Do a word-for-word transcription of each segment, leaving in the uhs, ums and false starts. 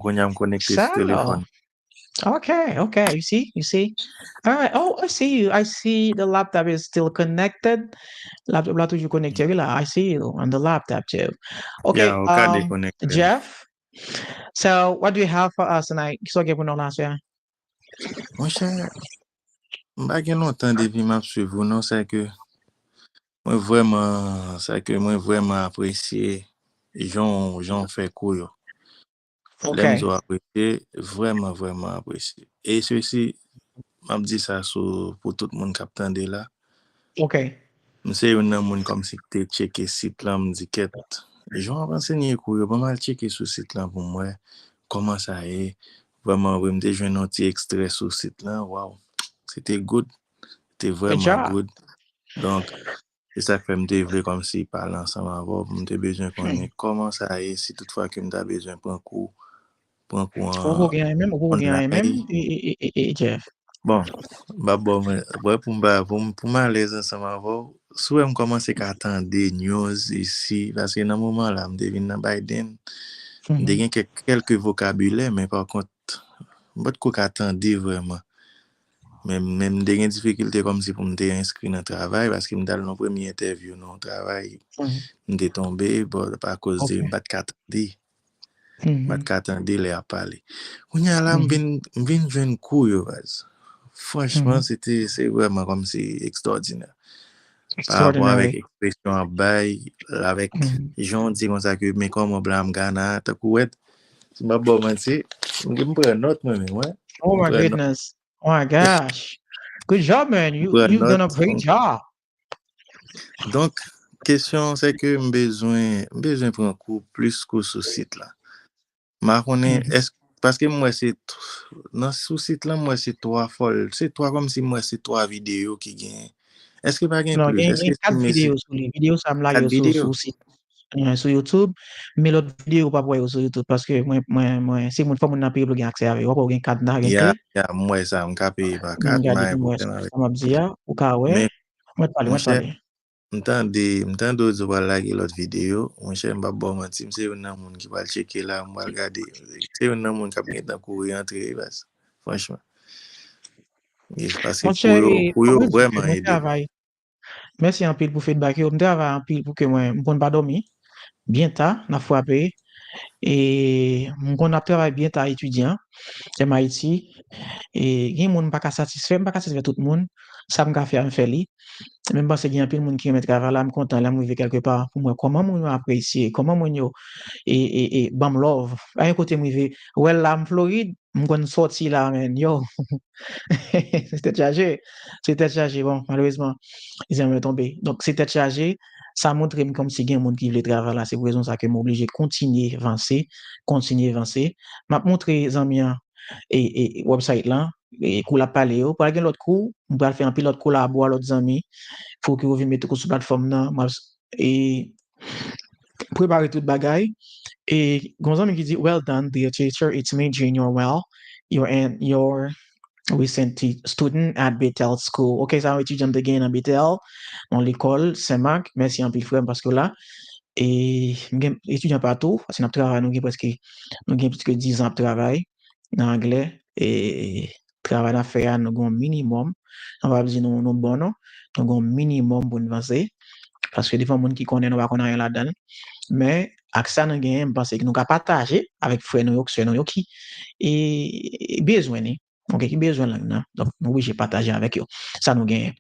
Kounye a m konekte sou telefòn. Okay, okay, you see, you see. All right. Oh, I see you. I see the laptop is still connected. Laptop la toujou konekte, wi la. I see you on the laptop too. Okay, yeah, ou ka um, dekonekte. Jeff, so what do you have for us tonight? Kisa w gen pou nou la, sè? Monchè, m pa gen lontan depi m ap swiv ou non, se ke mwen vrèman, se ke mwen vrèman apresye jan, jan w fè kou yo. Lè m di w apresye, vrèman, vrèman apresye. E sesi, m ap di sa sou pou tout moun k ap tande la. Ok. M se youn nan moun kòmsi ki te tcheke sit lan, m di kèt, jan w ap ansenye kou yo, ban m al tcheke sou sit lan pou m wè kòman sa ye. Vrèman vre, m te jwenn yon ti ekstrè sou sit lan, waw, se te good, se te vrèman good. Donk, se sa k fè m te vle kòmsi pale ansanm avè w, m te bezwen konnen kòman sa ye, si toutfwa ke m ta bezwen pran kou, pran kou an online. Ou poko gen anyen menm, ou poko gen anyen menm, Jeff. Bon, m ap ba w, wè, pou m ba, pou m, pou m alèz ansanm avè w, si w wè m kòmanse ka tande news isi, paske nan moman la, m te vin nan Biden, m te gen kèk, kèlke vokabilè, men pa kont, m pa t ko ka tande vrèman. Men, men m te gen difikilte kòmsi pou m te enskri nan travay, paske m t al nan premye entèvyou nan yon travay, m te tonbe, bon, akoz de m pa t ka tande. M pa t ka tande lè y ap pale. Kounye a la, m vin, m vin jwenn kou yo, baz. Franchman, se te, se vrèman kòmsi ekstwòdinè. Pa rapò avèk ekspresyon w ap bay, avèk jan w di konsa ke men kòman blan m gana, tankou wè, si m ap ba w manti, m pran nòt mwen menm, wè. Oh my goodness. Oh my gosh. Good job, man. You, you've done a great job. Donk, kesyon se ke m bezwen, m bezwen pran kou, plis kou sou sit la. M pa konnen, èske, paske m wè se, nan sou sit lan, m wè se twa fòl, se twa, kòmsi m wè se twa videyo ki genyen. Èske pa gen plis? Èske gen kat videyo sou li. Videyo sa m lage yo sou, sou sit, sou YouTube. Men lòt videyo ou p ap wè yo sou YouTube paske mwen, mwen, mwen, se moun, fò moun nan peye pou l gen aksè avè yo. W ap wè w gen kat nan gen kle. Ya, m wè sa, m ka peye pa kat, m pa gen pwoblèm avèk. Sa m ap di a, ou ka wè. Mwen pale, mwen pale. M tande, m tande w di w pral lage lòt videyo. Monchè, m p ap ba w manti, m se youn nan moun ki pral tcheke la, m pral gade. Se youn nan moun k ap gentan kouri antre, baz. Franchman. Paske kou yo, kou yo vrèman ede m. Mèsi anpil pou feedback yo. M travay anpil pou ke mwen, m konn pa dòmi. Byen ta, n ap frape. E m konn ap travay byen ta etidyan M I T. E gen moun m pa ka satisfè, m pa ka satisfè tout moun. Sa m ka fè a, m fè li. Men m panse gen anpil moun ki renmen travay la, m kontan lè m rive kèlke pa pou m wè kòman moun yo apresye, kòman moun yo e, e, e ban m love. A yon kote m rive, wè l la, m Florid, m konn sòti la, men, yo. Se tèt chaje. Se tèt chaje, bon, malerezman, zanmi yo tonbe. Donk, se tèt chaje. Sa montre m kòmsi gen moun ki vle travay la. Se pou rezon sa ke m oblije kontinye vanse, kontinye vanse. M ap montre zanmi an e, e, website lan, e, kou l ap pale yo. Pral gen lòt kou, m pral fè anpil lòt kolabo a lòt zanmi. Fò ke yo vin mete kou sou platfòm nan. M ap, e, prepare tout bagay. E gon zanmi ki di, "Well done, dear teacher. It's me, Junior Well, your, an- your recent te- student at Bethel School." Ok, sa yon etidyan m te genyen nan Bethel, yon lekòl, Sen Mak. Mèsi anpil, frè m, paske w la. E m gen etidyan patou, paske n ap travay, nou gen prèske, nou gen plis ke diz an ap travay nan anglè. E travay n ap fè a, nou gen yon minimòm. Nou pa di nou, nou bon, non. Nou gen yon minimòm pou n vanse. Paske devan moun ki konnen, nou pa konn anyen ladan l. Men, ak sa nou genyen, m panse ke nou ka pataje avèk frè nou yo, sè nou yo ki e, bezwen ni. Ok, ki bezwen lang nan. Donk, nou oblije pataje avèk yo sa nou genyen.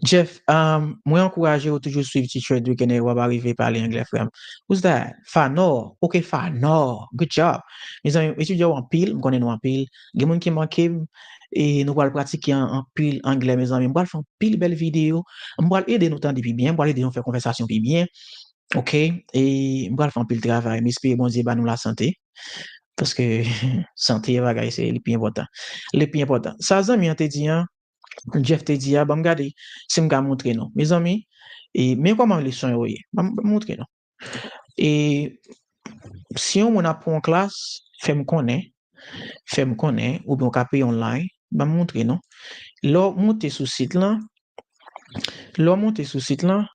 Jeff, um, mwen ankouraje w toujou swiv Teacher Edric Kenneth, w ap rive pale anglè, frè m. Who's that? Fanor. Ok, Fanor. Good job. Mezanmi, etidye w anpil, m konnen nou anpil. Gen moun ki manke m, e nou pral pratike an- anpil anglè, mezanmi. M pral fè anpil bèl videyo. M pral ede nou tande pi byen, m pral ede nou fè konvèsasyon pi byen. Ok? E m pral fè anpil travay. M espere Bondye ba nou lasante. Paske sante bagay se li pi enpòtan. Li pi enpòtan. Sa zanmi an te di an, Jeff te di a, ban m gade si m ka montre nou. Mezanmi, e men kòman leson yo ye. Ban m, ban m montre nou. E si yon moun ap pran yon klas, fè m konnen. Fè m konnen, oubyen w ka peye online, ban m montre nou. Lè w monte sou sit lan, lè w monte sou sit lan,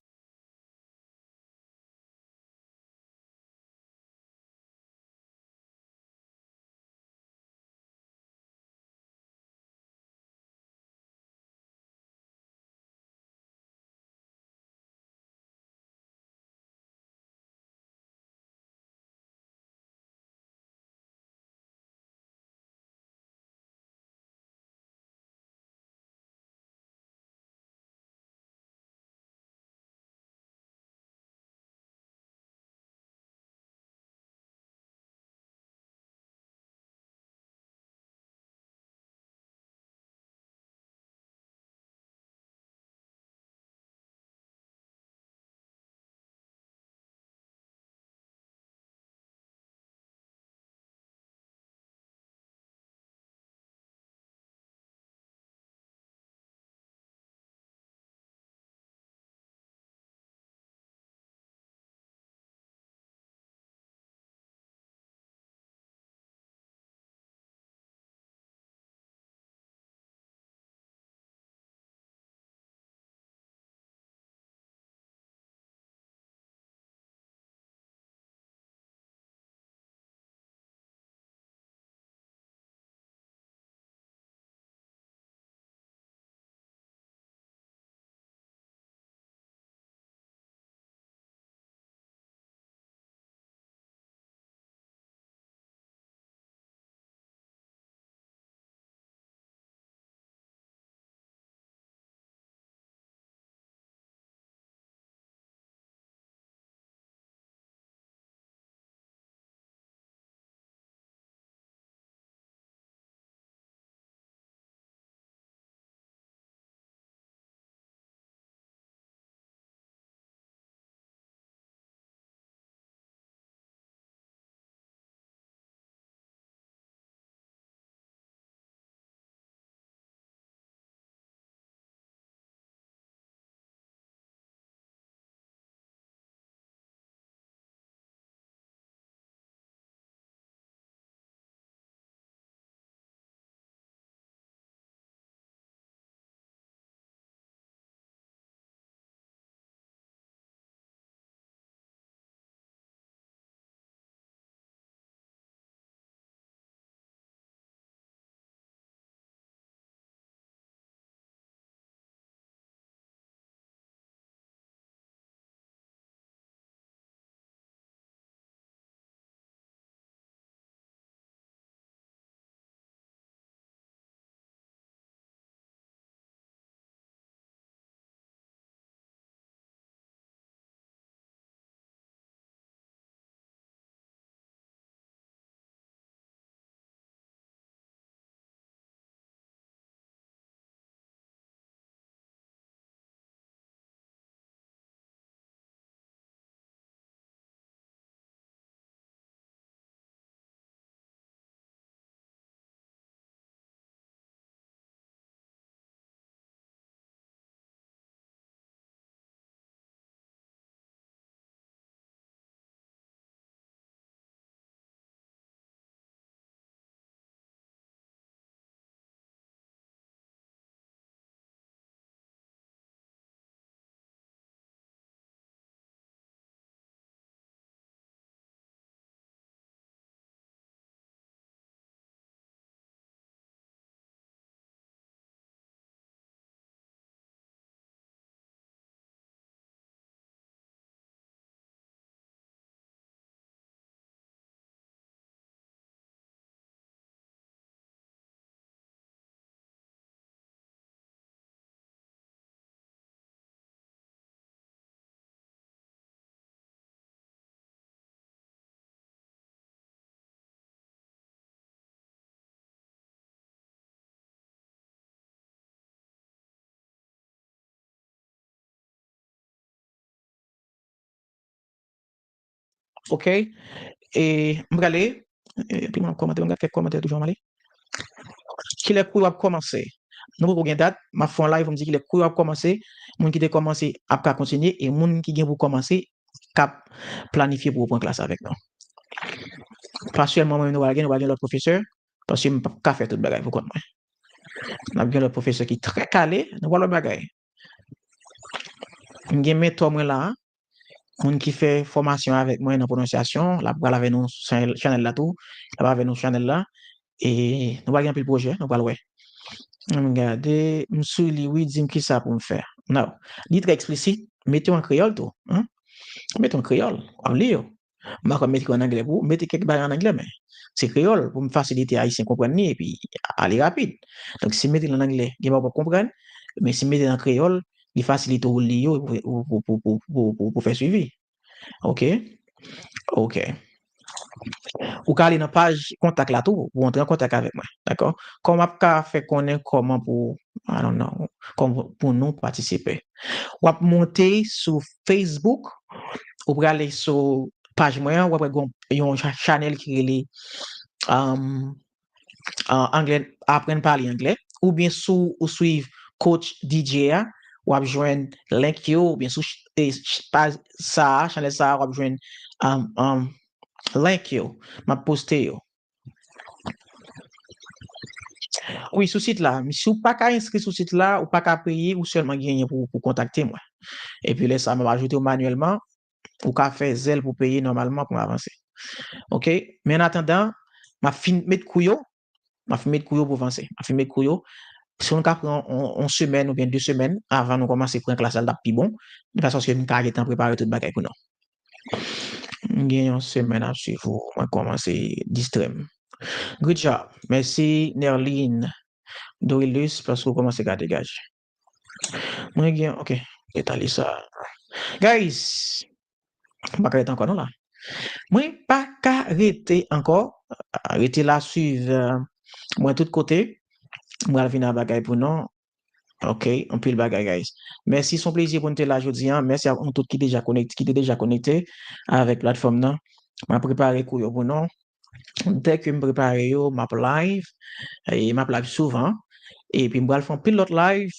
Ok? E m prale, epi m ap kòmante, m ap gade kèk kòmantè toujou, m ale. Kilè kou yo ap kòmanse? Nou poko gen dat, m ap fè yon live pou m di kilè kou yo ap kòmanse. Moun ki te kòmanse ap ka kontinye, e moun ki gen pou kòmanse k ap planifye pou yo pran klas avèk nou. Pasyèlman, mwen menm, nou pral gen, nou pral gen lòt pwofesè, paske m p ap ka fè tout bagay pou kont mwen. N ap gen lòt pwofesè ki trè kale, nou pral wè bagay. M gen mentò mwen la, moun ki fè fòmasyon avèk mwen nan pwononsyasyon, l ap pral avè nou chanèl, chanèl la tou, l ap avè nou chanèl la, e nou pral gen anpil pwojè, nou pral wè. M gade, m sou li wi, di m kisa pou m fè. Non, li trè eksplisit, mete yo an kreyòl tou, hein? Mete yo an kreyòl, w ap li yo. M pa kwè m mete yo an anglè pou ou, mete kèk bagay an anglè, men se kreyòl pou m fasilite Ayisyen konprann li epi ale rapid. Donk, si m mete l an anglè, gen bagay w p ap konprann, men si m mete l an kreyòl, li fasilite w li yo pou, pou, pou fè swivi. Ok? Ok. Ou ka ale nan paj kontak la tou, pou antre an kontak avèk mwen, dakò? Kòman m ap ka fè konnen kòman pou, I don't know, kòman pou nou patisipe? W ap monte sou Facebook, ou prale sou paj mwen an, w ap wè gon, yon cha-, chanèl ki rele, um, an anglè, aprann pale anglè, oubyen si w swiv Coach D J a, w ap jwenn link yo, oubyen sou ch-, e, ch-, paj sa a, chanèl sa a, w ap jwenn, um, um, link yo. M ap poste yo. Wi, sou sit la. Si w pa ka enskri sou sit la, ou pa ka peye, ou sèlman genyen pou, pou kontakte mwen. Epi lè sa a, m ap ajoute w manyèlman. Ou ka fè zèl pou peye nòmalman pou m avanse. Ok? Men an atandan, m ap fin met kou yo. M ap fin met kou yo pou vanse. M ap fin met kou yo. Si nou ka pran yon, yon semèn oubyen de semèn avan nou kòmanse pran klas la, l t ap pi bon. De fason ke m ka gentan prepare tout bagay pou nou. M gen yon semèn ap swiv ou, mwen kòmanse distrè m. Good job. Mèsi, Nerline Dorilus, paske w kòmanse ka degaje. Mwen gen, ok, Etalisa. Guys, m pa ka rete ankò non la. Mwen pa ka rete ankò. Rete la, swiv, euh, mwen tout kote. M pral vin ak bagay pou nou. Ok, anpil bagay, guys. Mèsi, se yon plezi pou n te la jodi a. Mèsi a nou tout ki deja konekte, ki te deja konekte avèk platfòm nan. M ap prepare kou yo pou nou. Dèke m prepare yo, m ap live. E m ap live souvan. Epi m pral fè anpil lòt live.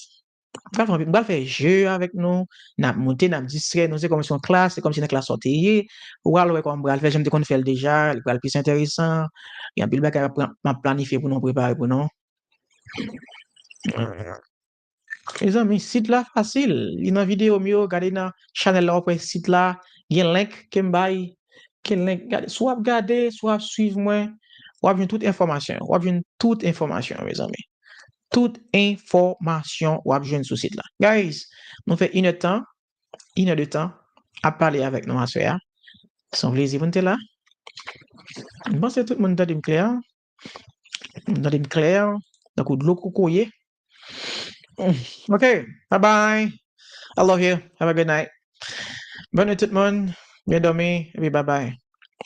M pral fè anpil, m pral fè je avèk nou. N ap monte, n ap distrè nou. Se kòmsi yon klas, se kòmsi nan klas sa w te ye. Ou pral wè kòman m pral fè, jan m te konn fè l deja, li pral plis enteresan. Gen anpil bagay m ap plan-, m ap planifye pou nou, prepare pou nou. Mezanmi, sit la fasil. Li nan videyo m yo, gade nan chanèl la, w ap wè sit la. Gen link ke m bay. Gen link. Gade, si w ap gade, si w ap swiv mwen, w ap jwenn tout enfòmasyon. W ap jwenn tout enfòmasyon, mezanmi. Tout enfòmasyon w ap jwenn sou sit la. Guys, nou fè inèdtan, inèdtan ap pale avèk nou aswè a. Se yon plezi pou n te la. M panse tout moun tande m klè. Tande m klè, tankou dlo kokoye. Ok, bye bye. I love you. Have a good night. Bòn nwit tout moun. Byen dòmi, epi bye bye.